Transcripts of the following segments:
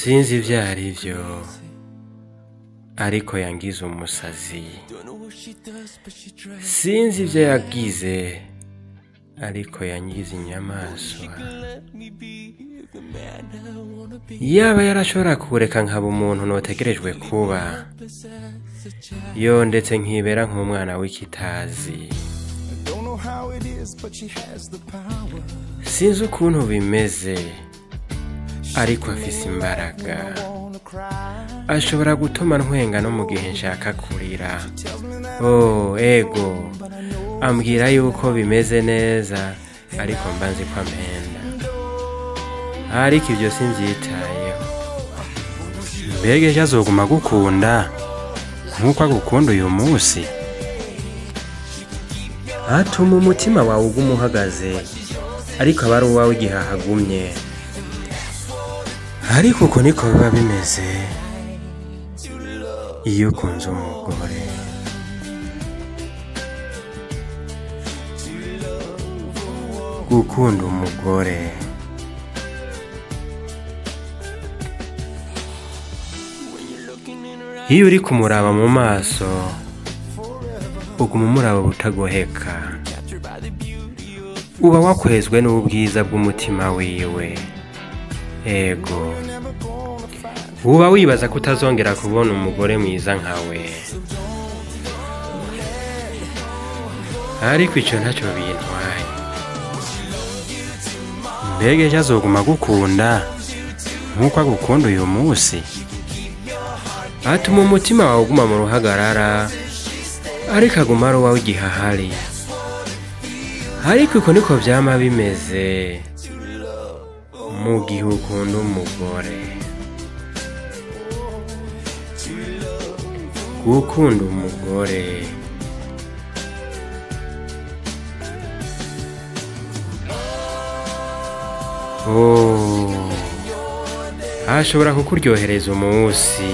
Sinzi ibyo ari byo, ariko yangize umusazi. Sinzi ibyo yagize, ariko yangize inyamaswa. Yaba yarashobora kureka nkaba umuntu notegerejwe kuba, yo ndetse nkibera nk'umwana w'ikitazi. Sinzi ukuntu bimeze, ariko afise imbaraga. Ashobora gutuma ntwenga no mu gihe nshaka kurira. Oh, ego, ambwira yuko bimeze neza, ariko mba nzi ko ampenda. Ariko ibyo simbyitayeho. Mbega ejo azoguma agukunda nk'uko agukunda uyu munsi? Atuma umutima wawe uguma uhagaze, ariko aba ari uwawe igihe ahagumye. Ariko uko niko biba bimeze iyo ukunze umugore. Gukunda umugore. Iyo uri kumuraba mu maso, uguma umuraba ubutagoheka. Uba wakwezwe n'ubwiza bw'umutima wiwe. Ego, uba wibaza ko utazongera kubona umugore mwiza nkawe. Ariko ico ntacyo bintwaye. Mbega ejo azoguma agukunda nk'uko agukunda uyu munsi? Atuma umutima wawe uguma mu ruhagarara, ariko aguma ari uwawe igihe ahari. Ariko uko niko vyama bimeze mu gihe ukunda umugore. Gukunda umugore. Oh, ashobora kukuryohereza umunsi,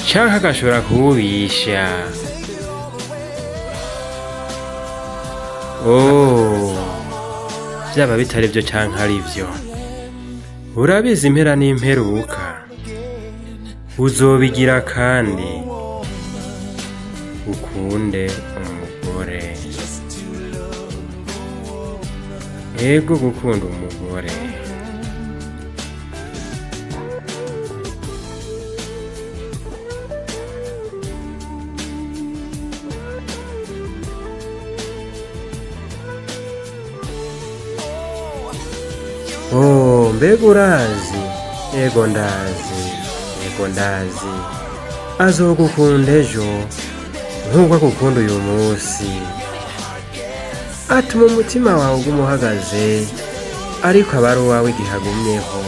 canke agashobora kuwubisha. Oh, vyaba bitari vyo canke ari vyo, urabizi impera n'imperuka uzobigira, kandi ukunde umugore. Ego, gukunda umugore. Oh, mbega urazi? Ego ndazi, ego ndazi. Azogukunda ejo nk'uko agukunda uyu munsi. Atuma umutima wawe uguma uhagaze, ariko aba ari uwawe igihe agumyeho.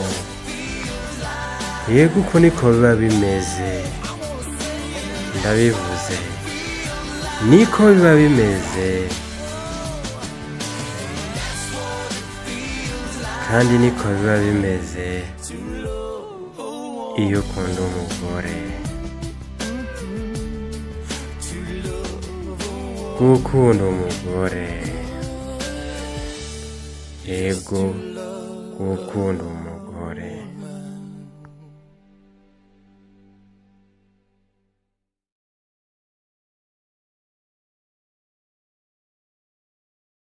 Yego, uko niko biba bimeze. Ndabivuze, niko biba bimeze, kandi niko biba bimeze iyo ukunda umugore. Gukunda umugore. Ego, gukunda umugore.